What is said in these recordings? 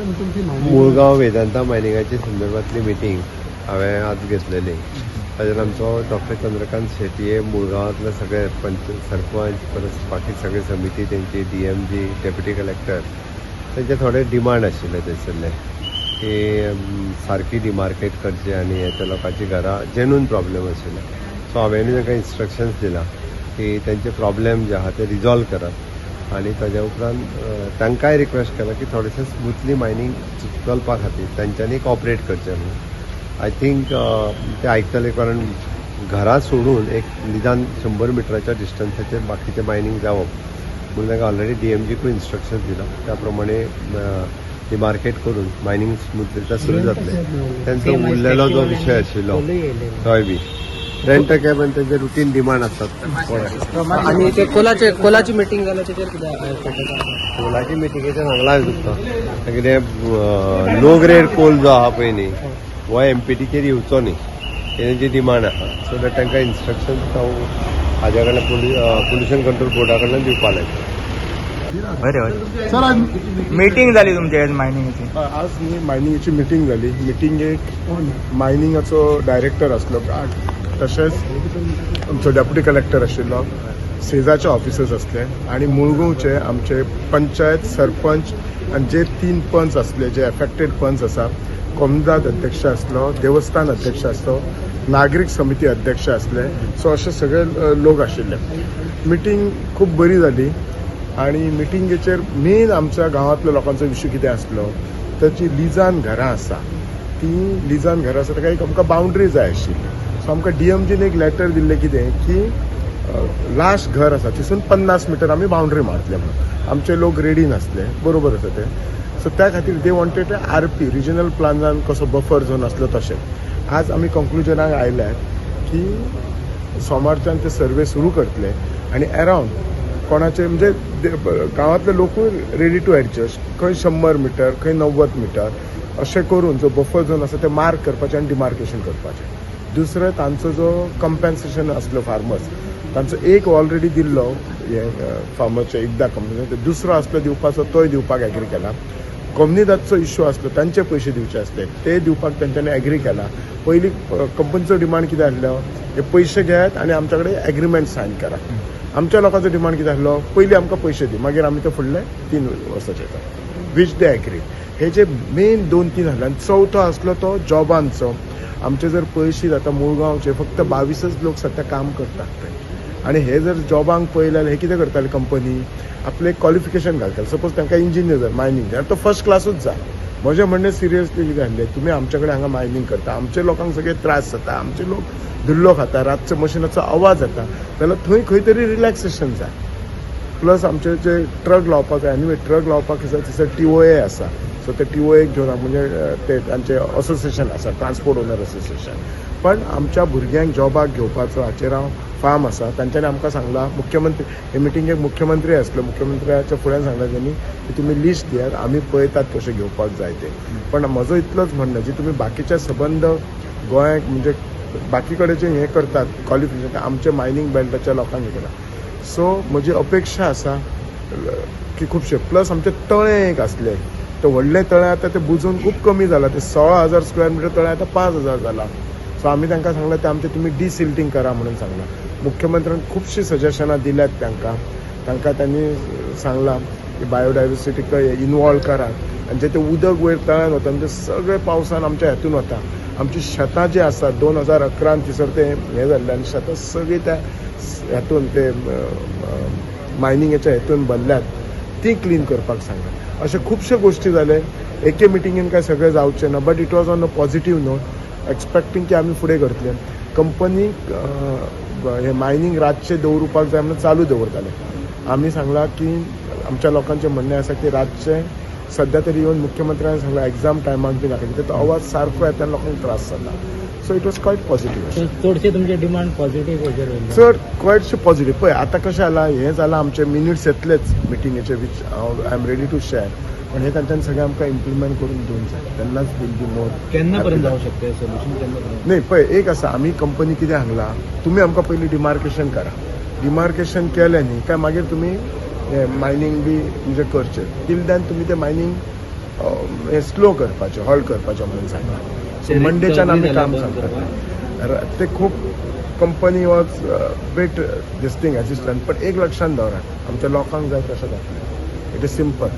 मुळगांव वेदांता मायनिंगाच्या संदर्भातली मिटींग हांवें आज घेतलेली. ताजेर आमचो डॉक्टर चंद्रकांत शेटये, मुळगांवांतले सगळे पंच, सरपंच, परत बाकी सगळे समिती तेंची, डीएमजी, डेप्युटी कलेक्टर, तेंचे थोडे डिमांड आशिल्ले थंयसरले की सारकी डिमार्केट करची आनी हे त्या लोकांची घरां जेन्यून प्रॉब्लेम आशिल्ले. सो हांवें तांकां इन्स्ट्रक्शन्स दिला की तेंचे प्रॉब्लेम जे आहा ते रिजॉल्व करात आनी ताज्या उपरांत तांकांय रिक्वेस्ट केला की थोडेशें स्मुथली मायनींग चलपा खातीर तांच्यांनी कॉपरेट करचें म्हणून. I think ते आयकतले, कारण घरां सोडून एक निदान 100 मिटराच्या डिस्टन्साचेर बाकीचें मायनींग जावप म्हणून तांकां ऑलरेडी डीएमजीकूय इन्स्ट्रक्शन्स दिला. त्या प्रमाणे डिमार्केट करून मायनींग स्मूथ सुरू जातलें. तेंचो उरलेलो जो विशय आशिल्लो तोय बी रेंट कॅब आनी तेंचे रुटीन डिमांड आसतात. आणि ते कोलाचे कोलाची मिटिंग जाल्या, तेचेर कितें? कोलाची मिटिंगेचेर सांगलां हांवें तुमकां, कितें लो ग्रेड कोल जो आहा पळय न्ही, हो एमपीटीचेर येवचो न्ही हे तेंची डिमांड आहा. सो that तांकां इन्स्ट्रक्शन हांव हाज्या कडल्यान, पोल्युशन कंट्रोल बोर्डा कडल्यान दिवपा लायता. बरें. सर, आज मिटींग जाली तुमची आज मायनिंगाची. आज न्ही मायनिंगेची मिटींग जाली. मिटिंगेक मायनिंगाचो डायरेक्टर आसलो, तशेंच आमचो डेप्युटी कलेक्टर आशिल्लो, सेजाचे ऑफिसर्स आसले आनी मुळगांवचे आमचे पंचायत, सरपंच आनी जे तीन पंच आसले, जे एफेक्टेड पंच आसा, कोमुनिदाद अध्यक्ष आसलो, देवस्थान अध्यक्ष आसलो, नागरीक समिती अध्यक्ष आसले. सो अशे सगळे लोक आशिल्ले. मिटींग खूब बरी जाली आणि मिटिंगेचेर मेन आमच्या गांवांतल्या लोकांचो इश्यू कितें आसलो तर जी लिजान घरां आसा, ती लिजान घरां आसा, ताका एक आमकां बाउंड्री जाय आशिल्ली. सो आमकां डीएमजीन एक लेटर दिल्लें कितें की लास्ट घर आसा थंयसून 50 मिटर आमी बाउंड्री मारतले म्हणून. आमचे लोक रेडी नासले, बरोबर आसा तें. सो त्या खातीर they wanted RP, regional प्लानान कसो बफर झोन आसलो तशें. आज आमी कंक्लुजनाक आयल्यात की सोमारच्यान ते सर्वे सुरू करतले आनी अरावंड कोणाचे म्हणजे गांवांतले लोकूय रेडी टू एडजस्ट, खंय 100 मिटर, खंय 90 मिटर अशें करून जो बफर झोन आसा ते मार्क करपाचें आनी डिमार्केशन करपाचें. दुसरें, तांचो जो कंपेन्सेशन आसलो फार्मर्स, तांचो एक ऑलरेडी दिल्लो हे फार्मरचे एकदां कंपन्सेशन, दुसरो आसलो दिवपाचो, तोय दिवपाक एग्री केला. कोमनिदादचो इश्यू आसलो, तांचे पयशे दिवचे आसले, ते दिवपाक तेंच्यांनी एग्री केला. पयलीं कंपनीचो डिमांड कितें आसलो, हे पयशे घेयात आनी आमच्या कडेन एग्रीमेंट सायन करा. आमच्या लोकांचो डिमांड कितें आसलो, पयलीं आमकां पयशे दी, मागीर आमी ते फुडले 3 वर्साचे येता, which they agree. हे जे मेन दोन तीन आसले आनी चवथो आसलो तो जॉबांचो. आमचे जर पळयशीत, आतां मुळगांवचे फक्त 22च लोक सद्या काम करतात थंय. आनी हे जर जॉबांक पळयले जाल्यार हे कितें करताले, कंपनी आपलें क्वॉलिफिकेशन घालताले. सपोज तांकां इंजिनियर जाय मायनींग जाल्यार तो फर्स्ट क्लासूच जाय. म्हजें म्हणणें सिरियसली कितें आसलें, तुमी आमचे कडेन हांगा मायनींग करता, आमचे लोकांक सगळे त्रास जाता, आमचे लोक धुल्लो खाता, रातचो मशिनाचो आवाज येता, जाल्यार थंय खंय तरी रिलॅक्सेशन जाय. प्लस आमचे जे ट्रक लावपाक जाय, एनिवे ट्रक लावपाक आसा, थंयसर टीओए आसा. सो ते टीओएक घेवन म्हणजे ते तांचे असोसिएशन आसा, ट्रान्सपोर्ट ओनर असोसिएशन. पण आमच्या भुरग्यांक जॉबाक घेवपाचो हाचेर हांव फार्म आसा. तांच्यांनी आमकां सांगलां, मुख्यमंत्री हे मिटिंगेक मुख्यमंत्री आसलो, मुख्यमंत्र्याच्या फुड्यान सांगलां तेणी की तुमी लिस्ट दियात, आमी पळयतात कशें घेवपाक जाय तें. पण म्हजो इतलोच म्हणणें, जी तुमी बाकीच्या सबंद गोंयाक म्हणजे बाकी कडेन जे हें करतात क्वॉलिफिकेशन, आमच्या मायनींग बेल्टाच्या लोकांक हें केलां. सो म्हजी अपेक्षा आसा की खुबशे, प्लस आमचें तळें एक आसलें, ते व्हडलें तळें आतां तें बुजून खूब कमी जालां. ते 16,000 स्क्वेअर मिटर तळें आतां 5,000 जालां. सो आमी तांकां सांगलां तें आमचें तुमी डिसिल्टींग करा म्हणून सांगलां. मुख्यमंत्र्यान खुबशीं सजेशनां दिल्यात तांकां. तांकां त्यांनी सांगलां की बायोडायवर्सिटीक इनवॉल्व करात आनी जे तें उदक वयर तळ्यान वता, म्हणजे सगळें पावसान आमच्या हेतून वता. आमची शेतां जी आसात, 2011न थंयसर तें हें जाल्लें आनी शेतां सगळीं त्या हेतून ते मायनिंगेच्या हेतून भरल्यात, ती क्लीन करपाक सांगलां. अशे खुबशे गोश्टी जाले. एके मिटिंगेन काय सगळें जावचें ना, but it was on a positive note, expecting की आमी फुडें करतले. कंपनीक हे मायनींग रातचें दवरुपाक जाय म्हणून चालू दवरताले. आमी सांगलां की आमच्या लोकांचें म्हणणें आसा की रातचें सद्या तरी येवन मुख्यमंत्र्यान सांगलां, एग्जाम टायमाक बी नाका, कित्याक तो आवाज सारको येता आनी लोकांक त्रास जाता. So it was quite positive. चडशे तुमचे डिमांड पॉझिटिव्ह हेजेर वयले. चड क्वायटशे पॉझिटीव. पळय, आतां कशें जालां, हें जालां, आमचे मिनिट्स येतलेच मिटिंगेचे, which हांव I am ready to share. पण हे तांच्यानी सगळें आमकां इम्प्लिमेंट करून दिवंक जाय, तेन्नाच will be मोर. केन्ना पर्यंत जावं शकता सोल्युशन, केन्ना पर्यंत? न्ही, पळय, एक आसा, आमी कंपनी कितें सांगलां, तुमी आमकां पयलीं डिमार्केशन करा. डिमार्केशन केलें न्ही काय मागीर तुमी मायनींग बी म्हणजे करचें. टील then तुमी तें मायनींग हें स्लो करपाचें, हॉल्ट करपाचें म्हणून सांगलां. सो मंडेच्यान आमी काम सांगतात. ते खूब company was bit this thing assistant, पण एक लक्षात दवरात, आमच्या लोकांक जाय तशें जातलें. It is simple.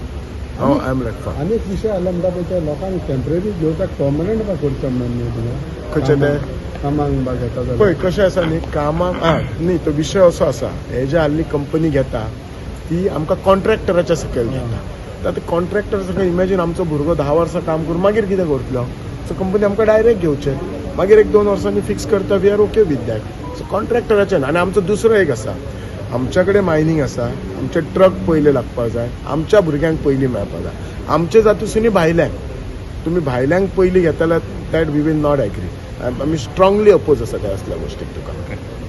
हांव I am late for. आनी एक विशय आसलो म्हणटा पळय, त्या लोकांक टेंपररी घेवपाक पर्मनंट बा करचो म्हणून न्ही तुवें. खंयचें तें? कामाक बा घेता जाल्यार. पळय कशें आसा न्ही, कामाक आं न्ही, तो विशय असो आसा, हे जे आहली कंपनी घेता ती आमकां कॉन्ट्रॅक्टराच्या सकयल घेता. आतां कॉन्ट्रॅक्टर सकयल इमॅजीन आमचो भुरगो 10 वर्सां काम करून मागीर कितें करतलो? सो कंपनी आमकां डायरेक्ट घेवचें, मागीर एक दोन वर्सांनी फिक्स करता, we are okay with that. So कॉन्ट्रॅक्टराचें ना. आनी आमचो दुसरो एक आसा, आमच्या कडेन मायनींग आसा, आमचे ट्रक पयले लागपाक जाय, आमच्या भुरग्यांक पयलीं मेळपाक जाय. आमचे जातूसुनी भायल्यांक, तुमी भायल्यांक पयलीं घेता जाल्यार that we will not agree. आमी स्ट्रांगली अपोज आसा त्या असल्या गोश्टीक तुका.